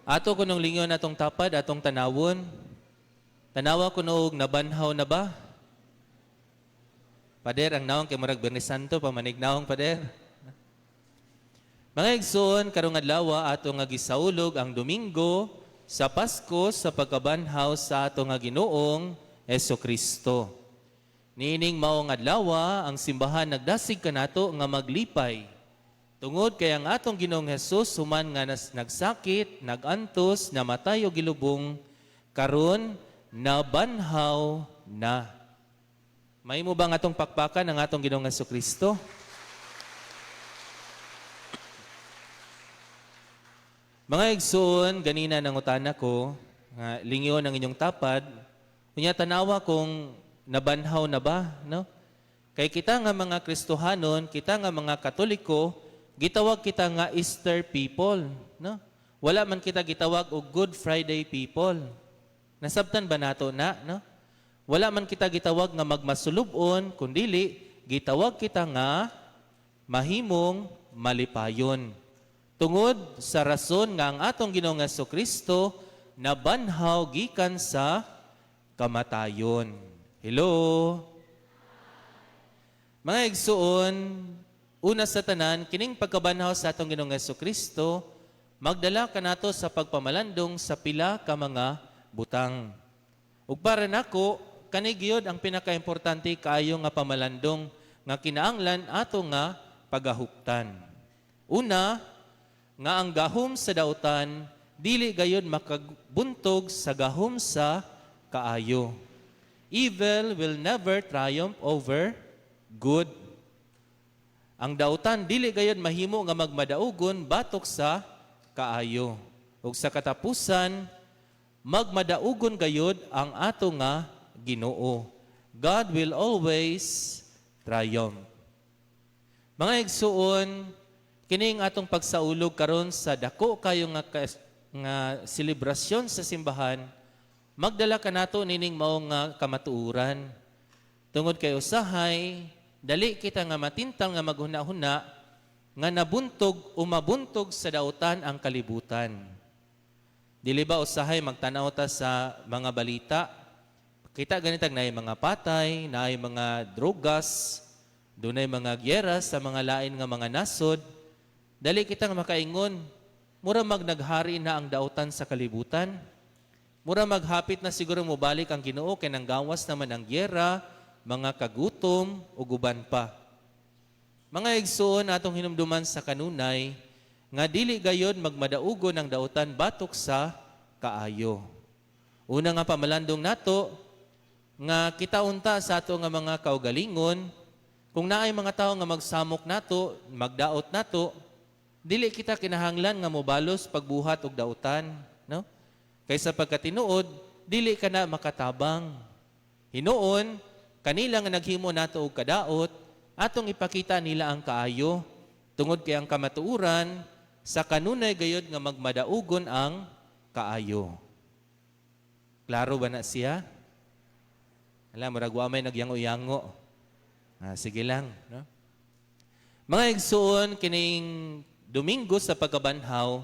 Ato kunong lingon atong tapad, atong tanawon. Tanawa kuno og nabanhaw na ba? Pader, ang nawong kay murag Biyernes Santo, pamanig nawong, pader. Mga igsoon, karong adlaw ato nga gisaulog ang Domingo sa Pasko sa pagkabanhaw sa ato nga Ginoong Hesukristo. Niining maong adlaw, ang simbahan nagdasig kanato nga maglipay. Tungod kay ang atong Ginoong Hesus, human nga nagsakit, nagantos, namatay ug gilubong, karon nabanhaw na. Mahimo ba nga atong pakpakan ang atong Ginoong Hesukristo? Mga igsoon, ganina nangutana ko, nga lingyon ang inyong tapad, unya tanawa kung nabanhaw na ba, no? Kay kita nga mga Kristohanon, kita nga mga Katoliko, gitawag kita nga Easter people, no? Wala man kita gitawag og Good Friday people. Nasabtan ba nato na, no? Wala man kita gitawag nga magmasulubon, kundili gitawag kita nga mahimong malipayon. Tungod sa rason nga ang atong Ginoong Hesukristo nabanhaw gikan sa kamatayon. Hello? Mga igsoon, una sa tanan, kining pagkabanhaw sa atong Ginoong Hesukristo magdala kanato sa pagpamalandong sa pila ka mga butang. Ug para nako, kani gyud ang pinakaimportante kaayo nga pamalandong nga kinaanglan ato nga pagahuptan. Una, nga ang gahom sa dautan dili gayud makabuntog sa gahom sa kaayo. Evil will never triumph over good. Ang dautan dili gayud mahimo nga magmadaugon batok sa kaayo. Ug sa katapusan, magmadaugon gayud ang ato nga Ginoo. God will always triumph. Mga igsuon, kining atong pagsaulog karon sa dako kayo nga selebrasyon sa simbahan, magdala kanato nining mao nga kamatuoran. Tungod kay usahay, dali kita nga matintal nga maghuna-huna nga nabuntog o mabuntog sa dautan ang kalibutan. Dili ba usahay magtanaw ta sa mga balita, kita ganitag naay mga patay, naay mga drogas, dunay mga gyera sa mga lain nga mga nasod. Dali kita nga makaingon, mura mag naghari na ang dautan sa kalibutan. Mura maghapit na siguro mobalik ang Ginoo kay nanggawas naman ang gyera, mga kagutom ug uban pa. Mga igsoon, atong hinumduman sa kanunay nga dili gayod magmadaugon ang dautan batok sa kaayo. Una nga pamalandong nato nga kita unta sa ato nga mga kaugalingon, kung naay mga tawo nga magsamok nato, magdaot nato, dili kita kinahanglan nga mobalos pagbuhat og dautan, no? Kaysa pagkatinuod, dili ka na makatabang. Hinuon, kanila nga naghimo nato og kadaot, atong ipakita nila ang kaayo, tungod kay ang kamatuoran sa kanunay gayod nga magmadaugon ang kaayo. Klaro ba na siya? Alam, murag wa may nagyango-yango. Sige lang, no? Mga igsoon, kining Domingo sa pagkabanhaw,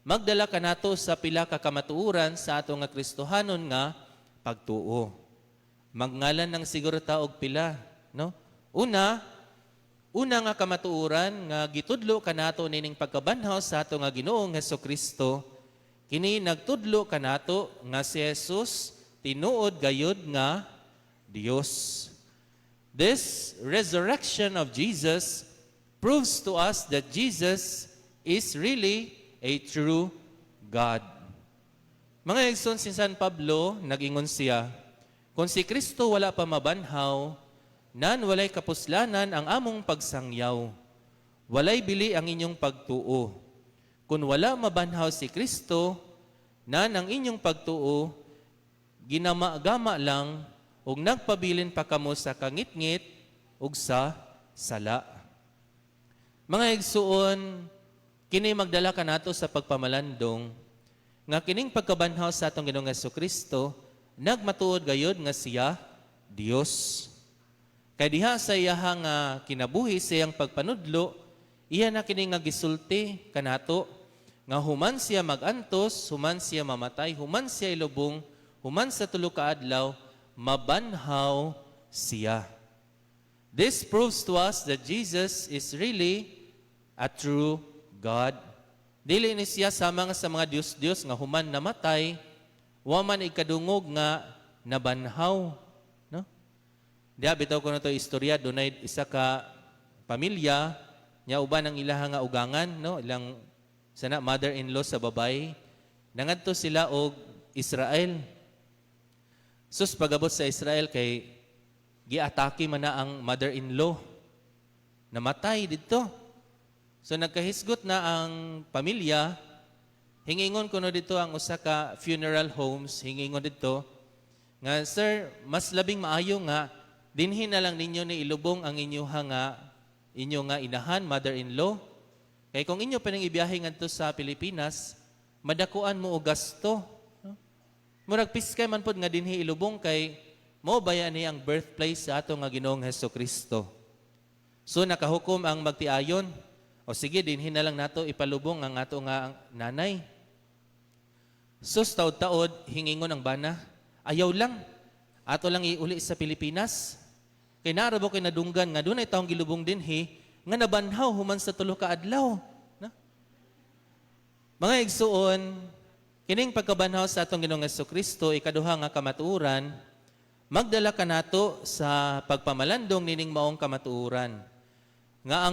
magdala kanato sa pila ka kamatuoran sa ato nga Kristohanon nga pagtuo. Magngalan ng siguro ta og pila, no? Una, una nga kamatuoran nga gitudlo kanato nining pagkabanhaw sa ato nga Ginoong Hesukristo, kini nagtudlo kanato nga si Jesus tinuod gayud nga Dios. This resurrection of Jesus proves to us that Jesus is really a true God. Mga igsoon, si San Pablo, nag-ingon siya, "Kung si Kristo wala pa mabanhaw, nan walay kapuslanan ang among pagsangyaw. Walay bili ang inyong pagtuo. Kung wala mabanhaw si Kristo, nan ang inyong pagtuo, ginama-gama lang ug nagpabilin pa kamo sa kangitngit ug sa sala." Mga igsuon, kini magdala kanato sa pagpamalandong nga kining pagkabanhaw sa atong Ginoong Hesukristo nagmatuod gayod nga siya Dios. Kay diha sa iyaha nga kinabuhi, sa iyang pagpanudlo, iya na kini nga gisulti kanato Nga human siya magantos, human siya mamatay, human siya ilubong, human sa tulo ka adlaw, mabanhaw siya. This proves to us that Jesus is really a true God. Dili ni siya sama nga sa mga Diyos-Diyos nga human namatay, wa man ikadungog nga nabanhaw. No? Diha bitaw ko na to istorya, dunay isa ka pamilya, nya uban ang ilaha nga ugangan, no? Ilang sana mother-in-law sa babay, nangadto sila og Israel. Sus, pagabot sa Israel kay giatake man na ang mother-in-law. Namatay didto. So nagkahisgot na ang pamilya, hingingon kuno didto ang usa ka funeral homes, hingingon didto nga, "Sir, mas labing maayo nga dinhi na lang ninyo ni ilubong ang inyo nga inahan, mother-in-law. Kay kung inyo pa ning ibiyahe ngadto sa Pilipinas, madakuan mo og gasto. No? Murag piskay man pod nga dinhi ilubong kay mao baya ni ang birthplace sa ato nga Ginoong Hesus Kristo." So nakahukom ang magtiayon. "O sige, dinhi na lang nato ipalubong ang ato nga nanay." Sus, taod-taod, hingingon ang bana, "Ayaw lang. Ato lang iuli sa Pilipinas. Kay naa ra ba kay nadunggan nga dunay taong gilubong dinhi nga nabanhaw human sa tulo ka adlaw." Na? Mga igsuon, kining pagkabanhaw sa atong Ginoong Kristo, ikaduha nga kamatuoran, magdala kanato sa pagpamalandong nining maong kamatuoran nga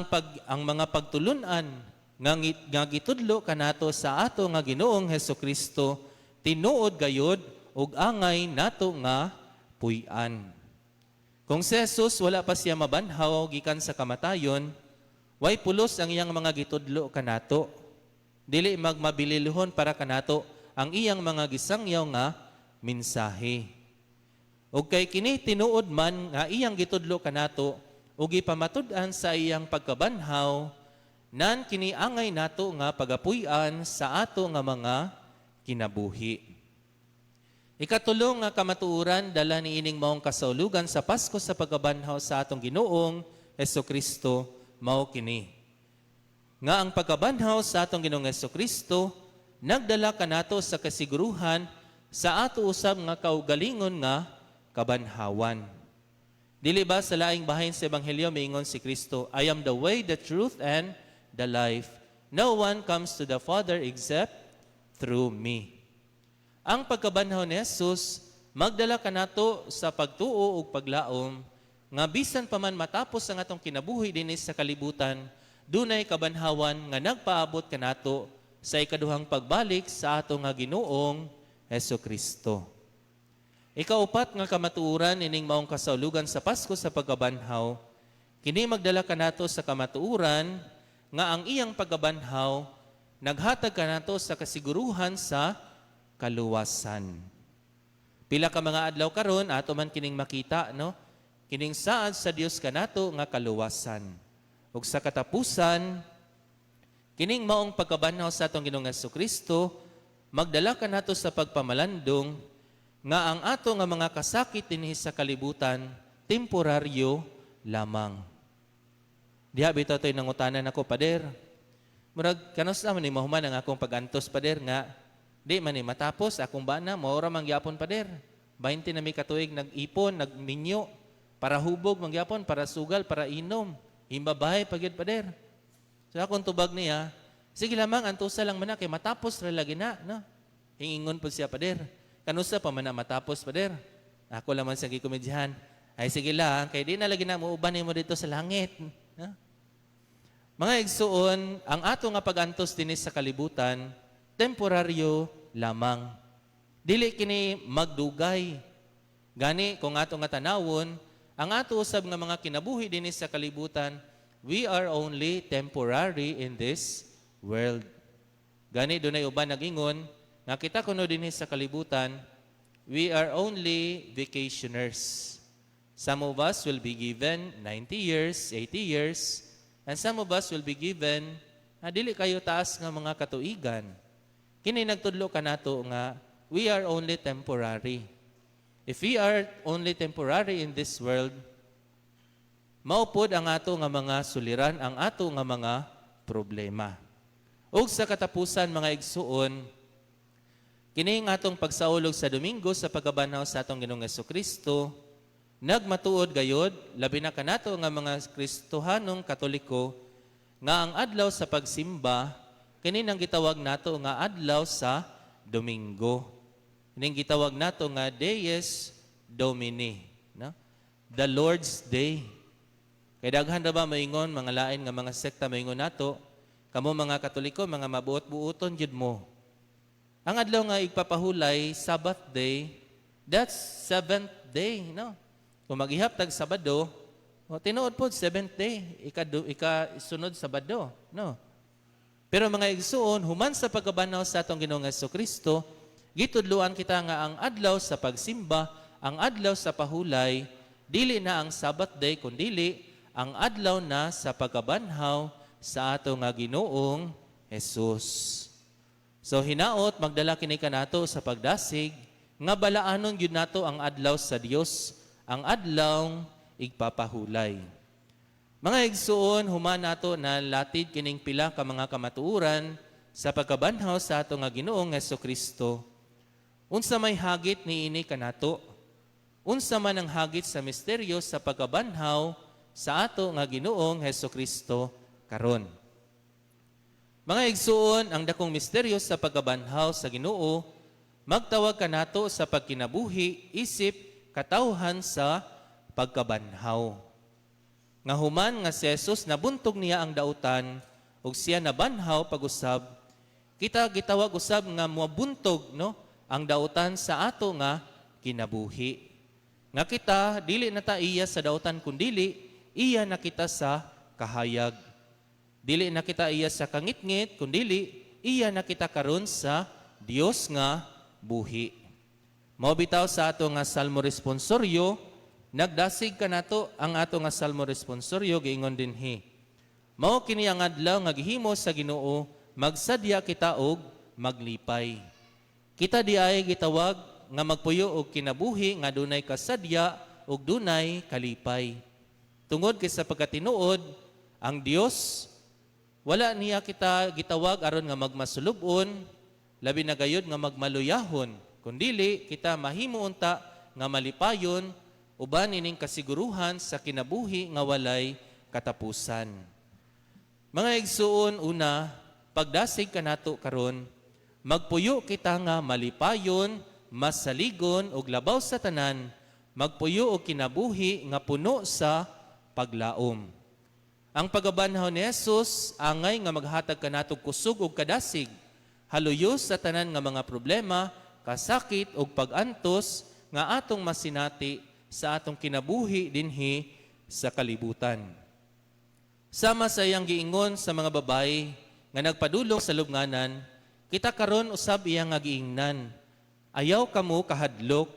ang mga pagtulunan nga gitudlo kanato sa ato nga Ginoong Hesus Kristo tinuod gayud ug angay nato nga puy-an. Kung si Jesus wala pa siya mabanhaw gikan sa kamatayon, way pulos ang iyang mga gitudlo kanato. Dili magmabililhon para kanato ang iyang mga gisangyaw nga mensahe. Ug kay kini tinuod man nga iyang gitudlo kanato ug gipamatud-an sa iyang pagkabanhaw, nan kini angay nato nga pagapuy-an sa ato nga mga kinabuhi. Ikatulo nga kamatuoran dala niining maong kasaulugan sa Pasko sa pagkabanhaw sa atong Ginoong Kristo mao kini: nga ang pagkabanhaw sa atong Ginoong Kristo nagdala kanato sa kasiguruhan sa ato usab nga kaugalingon nga kabanhawan. Dili ba sa laing bahin sa Ebanghelyo miingon si Kristo, "I am the way, the truth, and the life. No one comes to the Father except through me." Ang pagkabanhaw ni Jesus magdala kanato sa pagtuo ug paglaom nga bisan pa man matapos ang atong kinabuhi dinhi sa kalibutan, dunay kabanhawan nga nagpaabot kanato sa ikaduhang pagbalik sa ato nga Ginoong Hesus Kristo. Ikaupat nga kamatuoran ining maong kasaulugan sa Pasko sa pagkabanhaw, kini magdala kanato sa kamatuoran nga ang iyang pagkabanhaw naghatag kanato sa kasiguruhan sa kaluwasan. Pila ka mga adlaw karon ato man kining makita, no? Kining saad sa Dios kanato nga kaluwasan. Ug sa katapusan, kining maong pagkabanhaw sa atong Ginoong Kristo magdala kanato sa pagpamalandong nga ang ato nga mga kasakit dinhi sa kalibutan temporaryo lamang. Diha bitaw to'y nangutanan ako, "Pader, murag kanus-a man ni mahuman ang akong pagantos, pader, nga di man ni matapos akong bana, mao ra man gyapon, pader. 20 na mi katuig nag-ipon, nagminyo, para hubog man gyapon, para sugal, para inom. Himbabahay pa gyud, pader." So akong tubag niya, "Sige lamang, antusa lang man na, kay matapos ra lagi na, no?" Hingingon po siya, "Pader, kanusa pa man na matapos, pader?" Ako lamang siya gikomedyahan. "Ay sige lang, kay di na lagi na muuban mo didto sa langit." No? Mga igsuon, ang ato nga pagantos dinhi sa kalibutan, temporaryo lamang. Dili kini magdugay. Gani, kung ato nga tanawon, ang ato usab nga mga kinabuhi dinhi sa kalibutan, we are only temporary in this world. Gani dunay uban nagingon nga kita kuno dinhi sa kalibutan, we are only vacationers. Some of us will be given 90 years, 80 years, and some of us will be given dili kayo taas nga mga katuigan. Kini nagtudlo kanato nga we are only temporary. If we are only temporary in this world, mao pod ang ato nga mga suliran, ang ato nga mga problema. Ug sa katapusan, mga igsuon, kini ang atong pagsaulog sa Domingo sa pagkabanhaw sa atong Ginoong Kristo, nagmatuod gayod, labi na kanato nga mga Kristohanong Katoliko, nga ang adlaw sa pagsimba kini nang gitawag nato nga adlaw sa Domingo. Kining gitawag nato nga Dies Domini, no? The Lord's Day. Kay daghan ra ba maingon mga lain nga mga sekta, maingon nato, "Kamo mga Katoliko, mga mabuot-buoton jud mo." Ang adlaw nga igpapahulay, Sabbath day, that's seventh day, no? Kung maghihap tag Sabado, o tinuod po seventh day, ika sunod Sabado, no? Pero mga igsuon, human sa pagkabanhaw sa atong Ginoong Kristo, gitudluan kita nga ang adlaw sa pagsimba, ang adlaw sa pahulay, dili na ang Sabbath day, kundili ang adlaw na sa pagkabanhaw sa ato nga Ginoong Jesus. So hinaot magdala kini kanato sa pagdasig nga balaanon gyud nato ang adlaw sa Dios, ang adlaw igpapahulay. Mga igsuon, human nato na latid kining pila ka mga kamatuoran sa pagkabanhaw sa ato nga Ginoong Kristo. Unsa may hagit niini kanato? Unsa man ang hagit sa misteryo sa pagkabanhaw sa ato nga Ginoong Kristo karon? Mga igsuon, ang dakong misteryo sa pagkabanhaw sa Ginoo magtawag kanato sa pagkinabuhi isip katawhan sa pagkabanhaw. Nga human nga si Jesus nabuntog niya ang dautan ug siya nabanhaw pag-usab, kita gitawag usab nga mobuntog, no, ang dautan sa ato nga kinabuhi. Nga kita dili na ta iya sa dautan, kundili iya na kita sa kahayag. Dili na kita iya sa kangitngit, kundili iya na kita karon sa Dios nga buhi. Mao bitaw sa ato nga Salmo responsoryo, nagdasig kanato ang ato nga Salmo responsoryo, giingon dinhi: "Mao kini ang adlaw nga gihimo sa Ginoo, magsadya kita og maglipay." Kita diay gitawag nga magpuyo og kinabuhi nga dunay kasadya ug dunay kalipay. Tungod kay sa pagkatinuod, ang Dios wala niya kita gitawag aron nga magmasulubon, labi na gayud nga magmaluyahon, kundili kita mahimo unta nga malipayon uban ining kasiguruhan sa kinabuhi nga walay katapusan. Mga igsuon, una, pagdasig kanato karon, magpuyo kita nga malipayon, masaligon ug labaw sa tanan, magpuyo og kinabuhi nga puno sa paglaom. Ang pagabanhaw ni Jesus angay nga maghatag kanato kusog ug kadasig, haluyo sa tanan nga mga problema, kasakit ug pag-antos nga atong masinati sa atong kinabuhi dinhi sa kalibutan. Sama sa iyang giingon sa mga babae nga nagpadulong sa lubnganan, kita karon usab iyang nga giingnan, "Ayaw kamo kahadlok.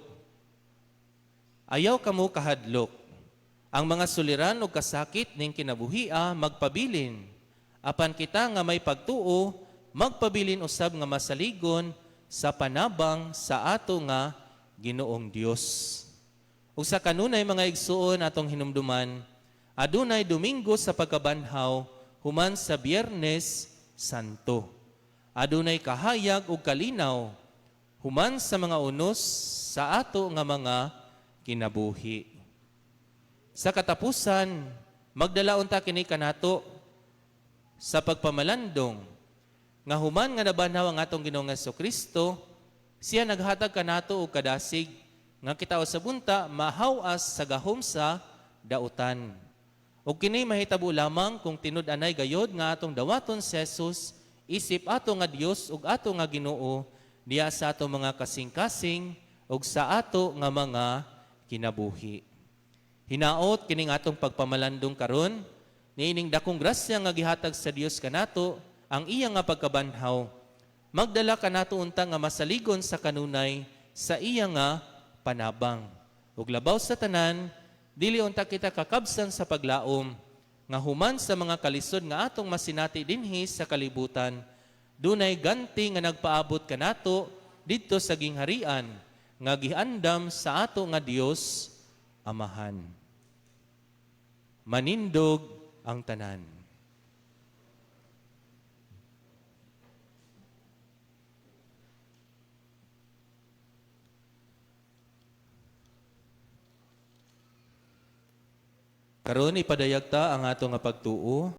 Ayaw kamo kahadlok." Ang mga suliran ug kasakit ning kinabuhia magpabilin. Apan kita nga may pagtuo, magpabilin usab nga masaligon sa panabang sa ato nga Ginoong Dios. Ug sa kanunay, mga igsuon, atong hinumduman, adunay Domingo sa pagkabanhaw human sa Biyernes Santo. Adunay kahayag ug kalinaw human sa mga unos sa ato nga mga kinabuhi. Sa katapusan, magdala unta kini kanato sa pagpamalandong nga human nga nabanhaw ang atong Ginoong Kristo, siya naghatag kanato og kadasig nga kita usab unta mahaw-as sa gahom sa dautan. Ug kini mahitabo lamang kung tinud-anay gayod nga atong dawaton si Jesus isip ato nga Dios ug ato nga Ginoo diya sa ato mga kasing-kasing ug sa ato nga mga kinabuhi. Hinaot kining atong pagpamalandong karon niining dakong grasya nga gihatag sa Dios kanato, ang iya nga pagkabanhaw, magdala kanato unta nga masaligon sa kanunay sa iya nga panabang. Ug labaw sa tanan, dili unta kita kakabsan sa paglaom nga human sa mga kalisod nga atong masinati dinhi sa kalibutan, dunay ganti nga nagpaabot kanato didto sa gingharian nga giandam sa ato nga Dios Amahan. Manindog ang tanan. Karon, ipadayag ta ang ato nga pagtuo.